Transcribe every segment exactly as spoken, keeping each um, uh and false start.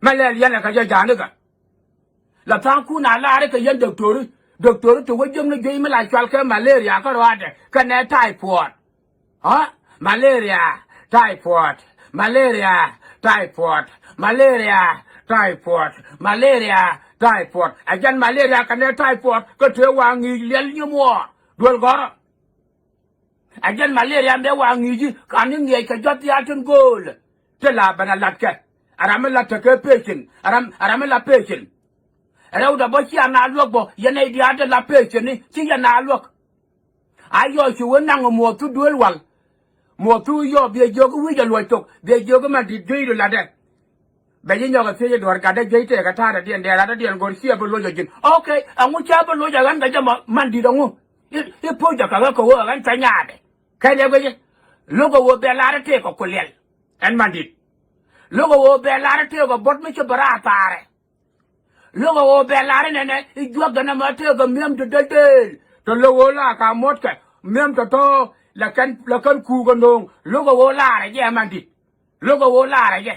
Mɛ lɛl yɛn ɛ kɛ jɛ ja̱a̱n ikä. La tha̱a̱ŋkun a la̱r ikä yɛn dɔktori. Dɔktori ti wä jiäkni juey mi la cual kɛ malaria kä rɔaadɛ kɛnɛ typhoid. Aa, malaria, typhoid, malaria, typhoid, malaria, typhoid, malaria, typhoid. Ɛ jɛn malaria kɛnɛ typhoid kä tëë wa ŋi̱i̱c liɛl nyimuɔɔr duel gɔ̱rä. Ɛ jɛn malaria mëë wa ŋi̱i̱ci kani ŋiɛc kɛ jɔt thiaal tin göölä. Ti la ben a latkɛ. Ɛ ram mi lat tekɛ pecin. Ɛ ram, ɛ ram mi la pecin. Rɛwdɛ bä cia na luäk bä yɛn nɛy diaal ti la pecin ni ci yɛn na luäk. A yɔ ci wä naŋ muɔth thu duel wal. Muɔth thu yɔ biɛ jiök wi̱c a luɔc thok biɛ jiök man di̱t juey du latdɛ. Bɛ ji̱ nyɔk a thiec a duɔ̱r gatdä juey tëëk a ta̱a̱dädiɛn dee latdädiɛn go̱r ciɛ bi loc a ji̱n. Ok, ɛŋu cä bi loc a ɣän kɛ jɛ ma man di̱t ɛŋu? I̱, i̱ poc a kakä kɛ ɣöö a ɣän cä nyaadɛ. Kɛn ɛ guic i̱ lo̱k a ɣöö bɛ lar i̱ tëëk a ku liɛl. Ɛn man di̱t. Lo̱k a ɣöö bɛ lar i̱ tëëk a buɔ̱t mi ci bɛ raar thaarɛ. Lo̱k a ɣöö bɛ lar inɛnɛ i̱ juäk gɛn ɛmɛ tëëk a mi̱em ti dee deel. Tɔ lo̱k ɣöö la ka muɔ̱tkɛ mi̱em tɔ̱tɔ̱. Lɛ kɛn, lɛ kɛn kuuk a no̱o̱ŋ. Lo̱k a ɣöö laarɛ jɛ ɛmandi. Lo̱k a ɣöö laarɛ jɛ.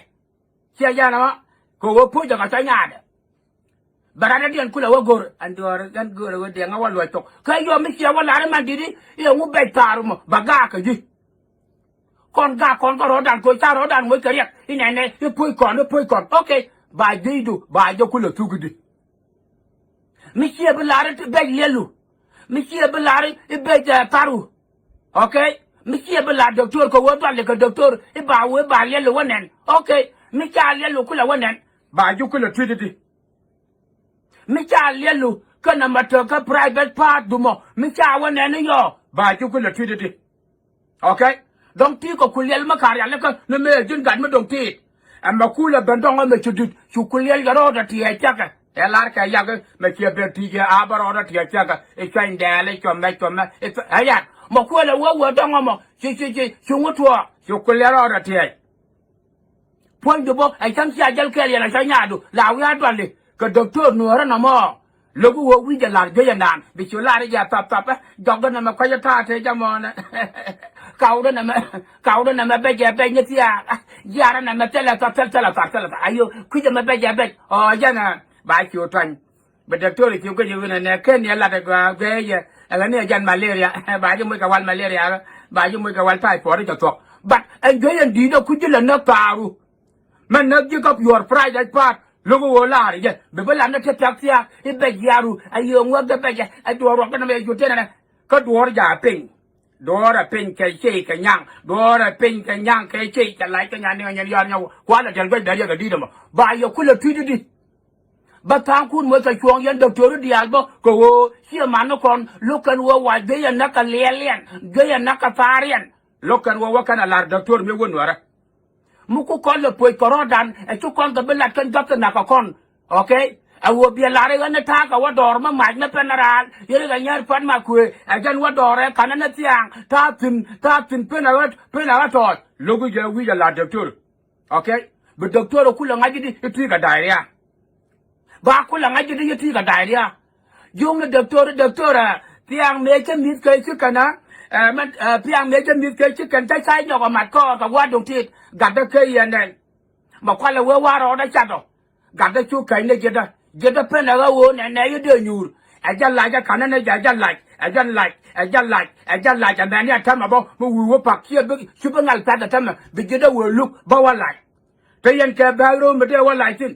Ciɛ jɛn ɛmɔ kɛ ɣöö puc jɛ kɛ cɔ nyaadɛ. Bɛ rat dee diɛn kulɛ wä go̱r ɛn duɔ̱ɔ̱r ɛn go̱r ɛ wä diɛŋ ɛ wä luɔc thok kɛ yɔm mi ciɛ wä lar iman di̱t i̱ ɛŋu bɛc thaar mɔ bɛ gaak kɛ ji̱. Kɔn gak kɔn kä rɔ̱dan koc ca rɔ̱dan moc kɛ riɛk inɛnɛ i̱ puc kɔn i̱ puc kɔn. Ok. Ba ji̱cdu ba jɛ kulɛ thuk i̱di. Mi ciɛ bi lar i̱ bɛc liɛlu. Mi ciɛ bi lar i̱ bɛc ɛ tharu. Ok. Mi ciɛ bi lar doctor kɛ wee duali kɛ doctor i̱ ba wee ba liɛlu wä nɛn. Ok. Mi ca liɛlu kulɛ wä nɛn ba ji̱ kulɛ tui̱t i̱di. Mi ca liɛlu kä nɛmɛ tök kä private part dumɔ mi ca wä nɛn i̱ yɔ ba ji̱ kulɛ tui̱t i̱di. Ok. Dɔ̱ŋ ti̱i̱ kɛ ku liɛl mi ka̱r yalikä ni mëë ji̱n gat mi dɔ̱ŋ ti̱i̱t. Ɛmɛ kulɛ ben dɔ̱ŋ ɛmɛ ci di̱t cu ku liɛl yɛ rɔɔdɛ tiɛɛc cäkɛ. Ɛ lar kɛ yak mɛ ciɛ ben ti̱i̱ jɛ a bä rɔɔdɛ tiɛɛc cäkɛ i̱ cuany dɛɛl i̱ cuɔmɛ cuɔmɛ i̱ ɛ yak mɛ kuɛlɛ wee wee dɔ̱ŋ ɛmɔ ci ci ci ci ŋut tuɔɔk ci ku liɛl rɔɔdɛ tiɛɛc. Puɔ̱nydu bä ɛ cäŋ cia jäl kɛɛl yɛn ɛ cä nyaadu la wi̱i̱ a duali kɛ dɔktor nuɔ̱ɔ̱rä nɔmɔ. Lo̱k i̱ ɣöö wi̱c ɛ la̱r juey ɛndan bi cu la̱r i̱ jɛ thap thap ɛ jɔkdä nɛmɛ kua̱c ɛ ta̱a̱ tëë jɛ mɔɔnɛ. Kawdä nɛmɛ kawdä nɛmɛ bɛc ɛ bɛc ni thiaak. Jiaarä nɛmɛ thilɛ thap thil thilɛ thap thilɛ thap ayo kui̱c ɛmɛ bɛc ɛ bɛc ɔ jɛn ɛ ba cu tuany. Bi dɔktor ci guic wi̱n ɛnɛ ken yɛ lat ɛ gɔaa guic yɛ ɛ ɣän ni ɛ jɛn malaria. Ba ji̱ muc kɛ wal malaria ba ji̱ muc kɛ wal typhoid i̱ cɛ thuɔ̱k. But ɛn juey ɛn di̱i̱t ɛ kui̱c ji̱ lɛ näk paaru. Mɛ näk ji̱ kä your private part lo̱k i̱ ɣöö la̱r jɛ bi bi lat ni ti thiak thiaak i̱ bɛc jiaaru ɛ yio̱o̱ŋ wäk dee bɛc ɛ duɔɔr ruɔk kɛn mɛ yɛ jut tiɛn ɛnɛ. Kä duɔɔr ja̱a̱ piny. Duɔɔr ɛ piny kɛ ciey kɛ nyaŋ duɔɔr ɛ piny kɛ nyaŋ kɛ ciey kɛ lac kɛ nyan ni ŋɛ nyɛn yɔr nyɔk kualɛ diɛl guec bɛr yɛ kɛ di̱i̱t ɛmɔ. Ba yɛ kulɛ tui̱t i̱di. Bä tha̱a̱ŋkun muɔc kɛ cuɔ̱ɔ̱ŋ yɛn dɔktori diaal bä kɛ ɣöö ciɛ man ni kɔn lo̱k kɛn ɣöö wa juey yɛn näk kɛ liɛliɛn juey yɛn näk kɛ thaariɛn. Lo̱k kɛn ɣöö wä kɛn a la̱r dɔktor mi wä nuäärä. Mi ku kɔn lɛ puɔ̱c kɛ rɔ̱dan ɛ ci kɔn kɛ bi lat kɛn jɔth kɛ nak kɛ kɔn. Ok. Ɛ ɣöö biɛ la̱r i̱ ɣän ni ta̱a̱ kɛ wä dɔɔr mi mac mi pɛn raal yɛn ri kɛ nyɛr pua̱t ma kuëë ɛ jɛn wä dɔɔr ɛ ka̱n ɛn ɛ thia̱a̱ŋ ta̱a̱ thi̱n ta̱a̱ thi̱n pen ɛ ɣä pen ɛ ɣä tɔɔc. Lo̱k i̱ jɛ wi̱c ɛ la̱r dɔktor. Ok. Bi dɔktor ɛ kulɛ ŋa̱c i̱di i̱ ti̱i̱ kɛ diarrhea. Ba kulɛ ŋa̱c i̱di i̱ ti̱i̱ kɛ diarrhea. Jiökni dɔktor i̱ dɔktor ɛ thiaŋ mëë cä mi̱th kɛ ci kɛn ɛ mɛn ɛ thiaŋ mëë cä mi̱th kɛ ci kɛn cä ca nyɔk ɛ mat kɔɔr kɛ gua̱a̱r duŋ ti̱i̱t. Gatdä kä yɛn nɛn. Mɛ kualɛ wee wa̱a̱ rɔɔdä catdɔ. Gatdä cu kɛc ni ji̱tdä ji̱tdä pen ɛ ɣä ɣöö nɛn nɛ i̱ dee nyuur. Ɛ jɛ lac ɛ ka̱n ni jɛ ɛ jɛ lac ɛ jɛ lac ɛ jɛ lac ɛ jɛ lac ɛ mɛn ni ɛ täämɛ bä mi wi̱i̱ wä pak ciɛ bi cu bi ŋal pa̱th ɛ täämɛ bi ji̱tdä wëë luk bä wä lac. Te yɛn kɛ bääk röö mi dee wä lac thi̱n.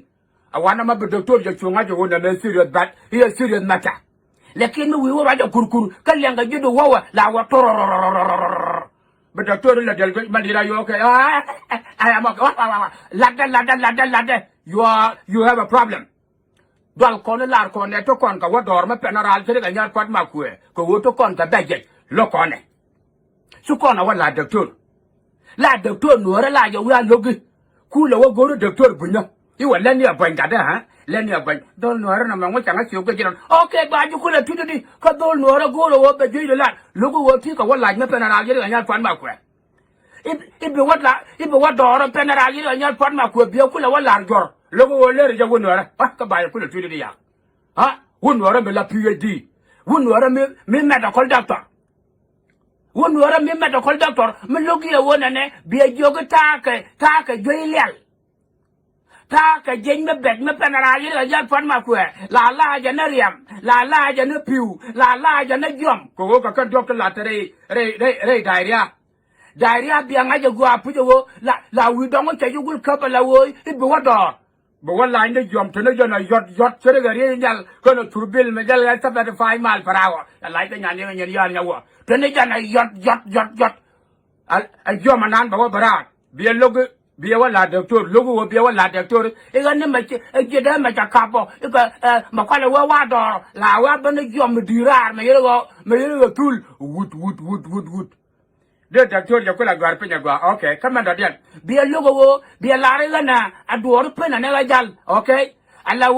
A wanɛ ma bi doctor jɛ cuŋ a jɛ wä nɛ mɛ serious but i̱ a serious matter. Lakin mi wi̱i̱ wä ruac a kurkur kä liɛŋ kɛ ji̱ di wä wä la wä torororororor. Bi doctor la del ma di la yɔ kɛ. Latdɛ latdɛ latdɛ latdɛ. You are, you have a problem. Dual kɔn i̱ lar kɔn nɛ ti kɔn kɛ wä dɔɔr mɛ pɛn a raal ci ri kɛ nyar pua̱t ma kuëë kɛ ɣöö ti kɔn kɛ bɛ jɛc lo̱k kɔn nɛ. Ci kɔn a wä la doctor. La doctor nuɔ̱ɔ̱rä la jɛ wi̱i̱ a lo̱ki. Kulɛ wä go̱o̱ri doctor bunyä. I̱ wä lɛn ni a buany gatdä ha lɛn ni a buany dhol nuɔ̱ɔ̱rä nɔmɔ ŋuc caŋä ciök kɛ ji̱ rɔn. Ok ba ji̱ kulɛ tui̱t i̱di kä dhol nuɔ̱ɔ̱rä go̱o̱rä wä bɛ juec di lat lo̱ki wä ti̱i̱ kɛ wä lac mɛ pɛn a raal ji̱ ri kɛ nyar pua̱n ma kuɛ. I̱ bi wä la i̱ bi wä dɔɔrä pɛn a raal ji̱ ri kɛ nyar pua̱n ma kuɛ biɛ kulɛ wä lar juɔ̱r lo̱ki wä ler jɛ wä nuɔ̱ɔ̱rä. Kä ba ji̱ kulɛ tui̱t i̱di yak. Ha wä nuɔ̱ɔ̱rä mi la P H D. Wä nuɔ̱ɔ̱rä mi mi medical doctor. Wä nuɔ̱ɔ̱rä mi medical doctor mi lo̱k yɛ wä nɛnɛ biɛ jiök i̱ ta̱a̱ kɛ ta̱a̱ kɛ juey lial. Ta̱a̱ kɛ jiɛc mi bɛc mi pɛn a raar yet kɛ jal pua̱t ma kuɛ. La la jɛ ni riɛm, la la jɛ ni pi̱w, la la jɛ ni jiɔm. Kɛ ɣöö kɛ kɛn diɔ̱k ti la te rɛy, rɛy, rɛy, rɛy diarrhea. Diarrhea bia ŋa̱c ɛ gɔaa puc ɛ ɣöö la, la wi̱i̱ dɔ̱ŋ cɛ ji̱ gul käp ɛ la ɣöö i̱ bi wä dɔɔr. Bi wä lany ni jiɔm te ni jɛn a yɔt, yɔt ce̱tkɛ riey nhial kɛn a thur bil mi jɛl ɣɛ seventy five mile per hour. Ɛ lac kɛ nyan yɛn nyɛn ya̱a̱r nyɛ wä. Te ni jɛn a yɔt, yɔt, yɔt, yɔt. A, a jiɔm anan bɛ wä bɛ raar. Biɛ lo̱k, biɛ wä la dɔktor. Lo̱k wä biɛ wä la dɔktor. I̱ ɣän ni mɛ ci, ɛ ji̱ dee mɛ ca kap bɔ. I̱ kɛ, ɛ, mɛ kɔlɛ wä wa dɔɔr. La wä ben ni jiɔm mi di̱i̱t raar mɛ yɛl ɣä, mɛ yɛl ɣä thul. Wut, wut, wut, wut, wut. Dee dɔktor jɛ kulɛ gɔ̱a̱r piny ɛ gɔaa. Ok. Kä mɛn dɔ̱diɛn. Biɛ lo̱k wä, biɛ lar i̱ ɣän a, a duɔɔr i̱ pen ɛ ni ɣä jal. Ok. A la